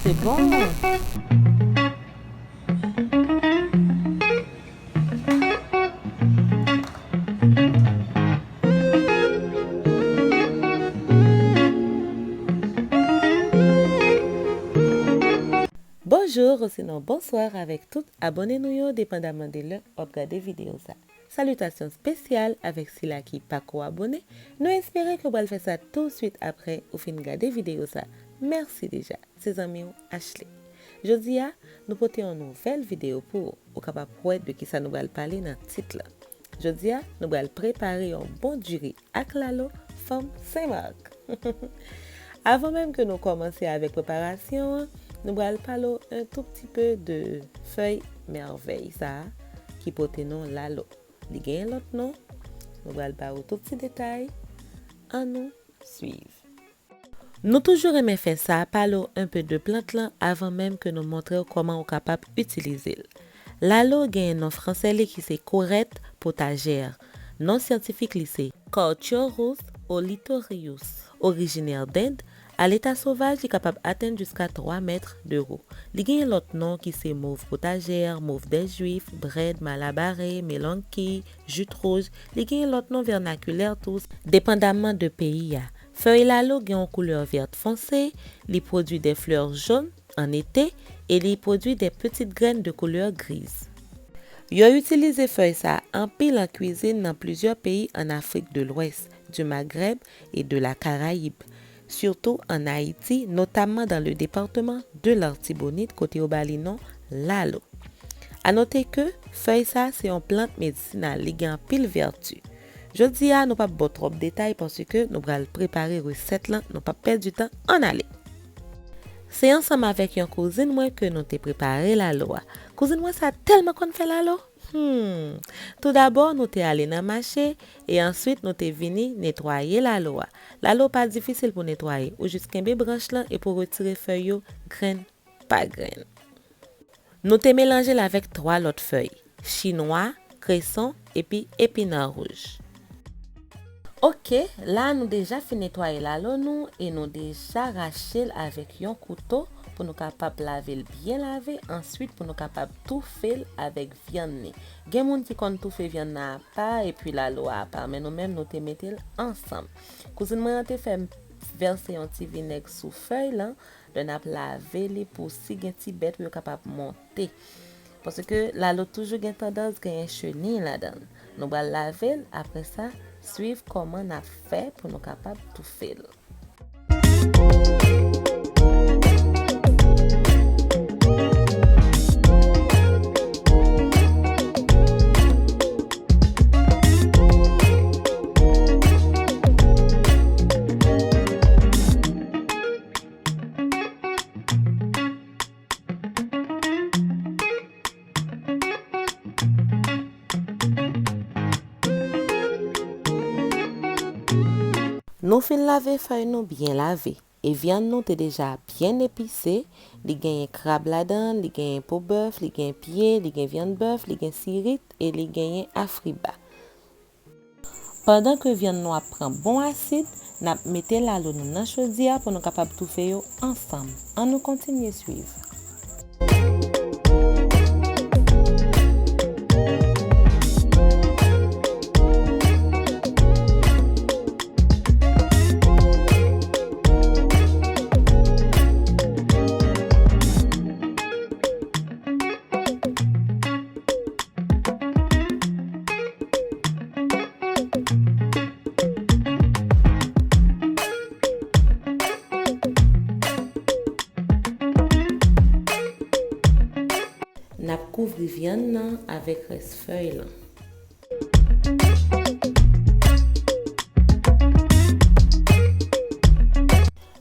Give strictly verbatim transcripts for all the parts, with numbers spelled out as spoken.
Se bon. Bonjou, osinon bonswa avèk tout abòne nou yo, depandaman de lè w ap gade videyo sa. Salitasyon espesyal avèk sila ki pako abòne. Nou espere ke w pral fè sa tousuit apre ou fin gade videyo sa. Mèsi deja. Se zanmi w Ashley. Jodi a, nou pote yon nouvèl videyo pou ou. Ou kapab wè de kisa nou pral pale nan tit la. Jodi a, nou pral prepare yon bon diri ak lalo fanm Senmak. Avan menm ke nou kòmanse avèk preparasyon an, nou pral pale w un tout petit peu de fèy mèvèy sa a ki pote non lalo. Li genyen lòt non, nou pral ba ou tout ti detay. Ann nou swiv. Nou toujou renmen fè sa, pale w un peu de plant lan avan menm ke nou montre w kòman ou kapab itilize l. Lalo genyen non franse li ki se Courette potagère. Non syantifik li se Carchorus olitorius. Orijinè d'Inde, a leta sovaj li kapab atenn jiska twa mèt de wo. Li genyen lòt non ki se mauve potagère, mauve des Juifs, brède, malabaré, melonki, jute rouge. Li genyen lòt non vènakilè tou, depandaman de peyi a. Fèy lalo gen yon koulè vèt fonse, li pwodui de flè jòn an ete e li pwodui de pitit grenn de koulè griz. Yo itilize fèy sa a anpil an kwizin nan plizyè peyi an Afrik de Lwès, du Maghreb et de la Caraïbe, sitou an Ayiti, notamman dans le département de l'Artibonite, kote yo ba li non lalo. A note ke fèy sa a se yon plant medisinal, li gen anpil vèti. Jodi a, nou p ap ba w twòp detay paske nou pral prepare resèt lan, nou p ap pèdi tan, ann ale. Se ansanm avèk yon kouzin mwen ke nou te prepare lalo a. Kouzin mwen sa tèlman konn fè lalo! Hmm. Toudabò, nou te ale nan mache e answit nou te vini netwaye lalo a. Lalo pa difisil pou netwaye, ou jis kenbe branch lan epi w retire fèy yo grenn pa grenn. Nou te melanje l avèk twa lòt fèy, chinwa, kreson epi epinan wouj. Oke, la nou deja fin netwaye lalo nou e nou deja rache l avèk yon kouto pou nou kapab lave l byen lave, answit pou nou kapab toufe l avèk vyann li. Gen moun ki konn toufe vyann nan apa epi lalo a apa, men nou menm nou te mete l ansanm. Kouzin mwen an te fè m vèse yon ti vinèg sou fèy lan, lè n ap lave li pou si gen ti bèt yo kapab monte. Paske lalo toujou gen tandans genyen cheni ladan l. Nou pral lave l, apre sa, swiv kòman n ap fè pou nou kapab toufe l. Nou fin lave fèy nou byen lave. E vyann nou te deja byen epise, li genyen krab ladan l, li genyen po bèf, li gen pye, li gen vyann bèf, li gen sirit e li genyen afriba. Pandan ke vyann nou ap pran bon asid, n ap mete lalo nou nan chodyè pou nou kapab toufe yo ansanm. Ann nou kontinye swiv. N ap kouvri vyann nan avèk rès fèy lan.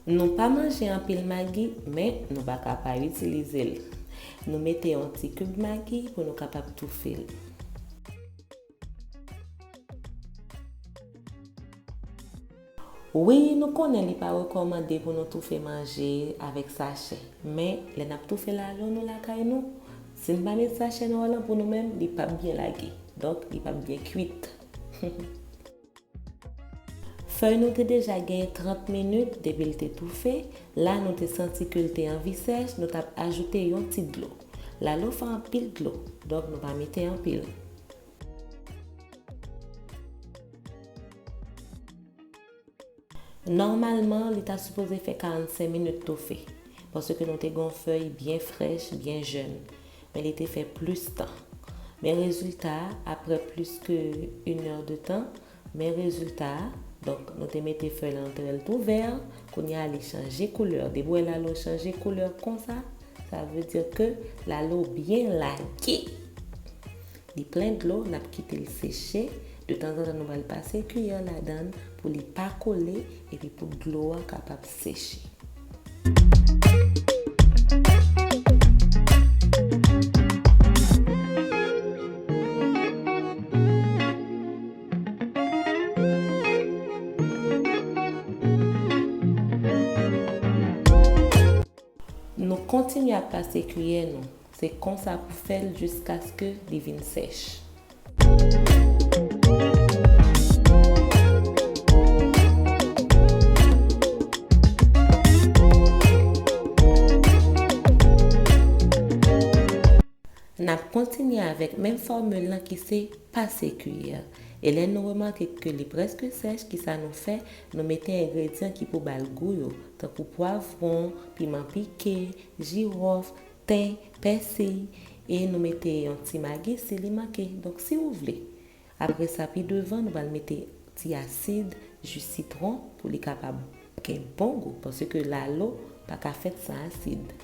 Nou pa manje anpil magi, men nou pa ka pa itilize l. Nou mete yon ti kib magi pou nou kapab toufe l. Wi, nou konnen li pa rekòmande pou nou toufe manje avèk sachè, men lè n ap toufe lalo nou lakay nou, si n pa met sachè nwa lan pou nou menm, li p ap byen lage, donk li p ap byen kwit. Fèy nou te deja gen trant minit depi l te toufe, la nou te santi ke l te anvi sèch, nou t ap ajoute yon ti dlo. Lalo fè anpil dlo, donk nou pa mete anpil. Nòmalman, li ta sipoze fè karannsenk minit toufe, paske nou te gen yon fèy byen frèch, byen jèn, men li te fè plis tan. Men rezilta a, aprè plis ke inè de tan, men rezilta a, donk, nou te mete fèy lan nan trè l tou vè, kounye a li chanje koulè. Depi w wè lalo chanje koulè konsa, sa vle di ke lalo byen lage. Li plen dlo, n ap kite l seche. De tanzantan, nou pral pase kiyè ladan l pou li pa kole epi pou dlo a kapab seche. Nou kontinye ap pase kiyè nou. Se konsa pou fè l jiskaske li vin sèch. N ap kontinye avèk menm fòmil lan ki se pase kiyè. E lè nou remake ke li prèske sèch, kisa nou fè? Nou mete engredyan ki pou ba l gou yo, tankou pwavwon, piman pike, jiwòf, ten, pèsiy, e nou mete yon ti magi si li manke. Donk, si ou vle. Apre sa, pi devan, nou pral mete ti asid, ji sitwon, pou li kapab gen bon gou, paske lalo pa ka fèt san asid.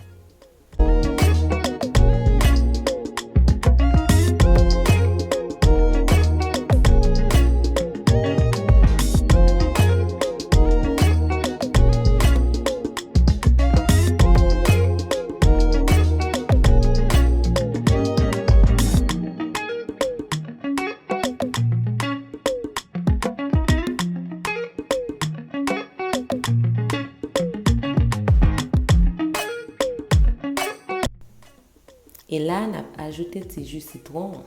E la, n ap ajoute ti ji sitwon an.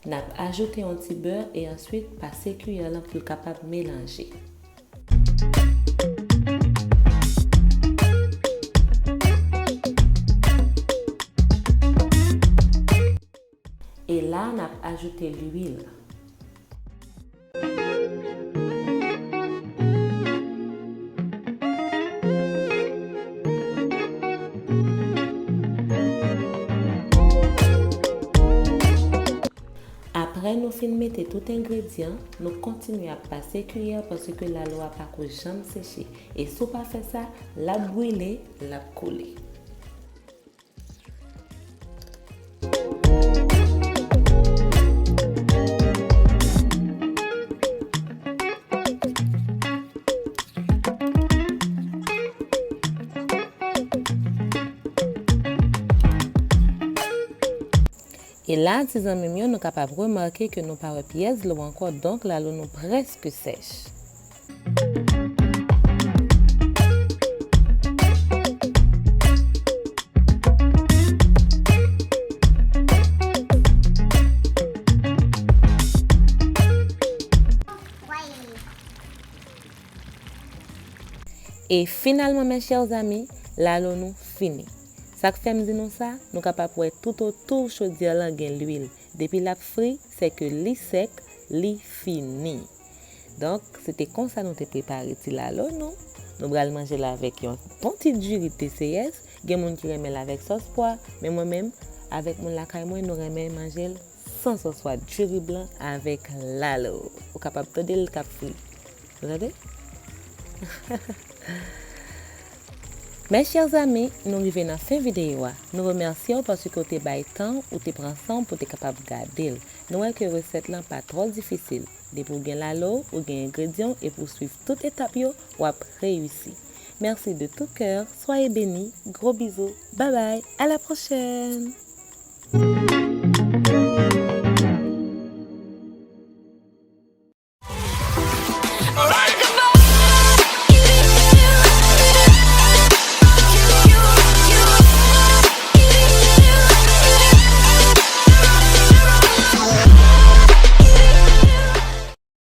N ap ajoute yon ti bè e answit pase kiyè lan pou l kapab melanje. E la, n ap ajoute lwil. Apre nou fin mete tout engredyan, nou kontinye ap pase kiyè paske lalo a pako janm seche. E si w pa fè sa, l ap brile, l ap kole. E la, ti zanmi m yo, nou kapab remake ke nou pa wè pyès dlo ankò, donk lalo nou prèske sèch. E finalman, mes chers amis, lalo nou fini. Sa k fè m di nou sa, nou kapab wè toutotou chodyè lan gen lwil. Depi l ap fri, se ke li sèk, li fini. Donk, se te konsa nou te prepare ti lalo nou. Nou pral manje l avèk yon bon ti diri T C S. Gen moun ki renmen l avèk sòs pwa, men mwen menm, avèk moun lakay mwen, nou renmen manje l san sòs pwa, diri blan avèk lalo. Ou kapab tande l k ap fri. Ou tande? Mes chers amis, nou rive nan fen videyo a. Nou remèsye w paske w te bay tan, ou te pran san w pou w te kapab gade l. Nou wè ke resèt lan pa twò difisil. Depi w gen lalo, ou gen engredyan w, epi w swiv tout etap yo, w ap reyisi. Merci de tout cœur, soyez bénis, gros bisous, bye bye, à la prochaine!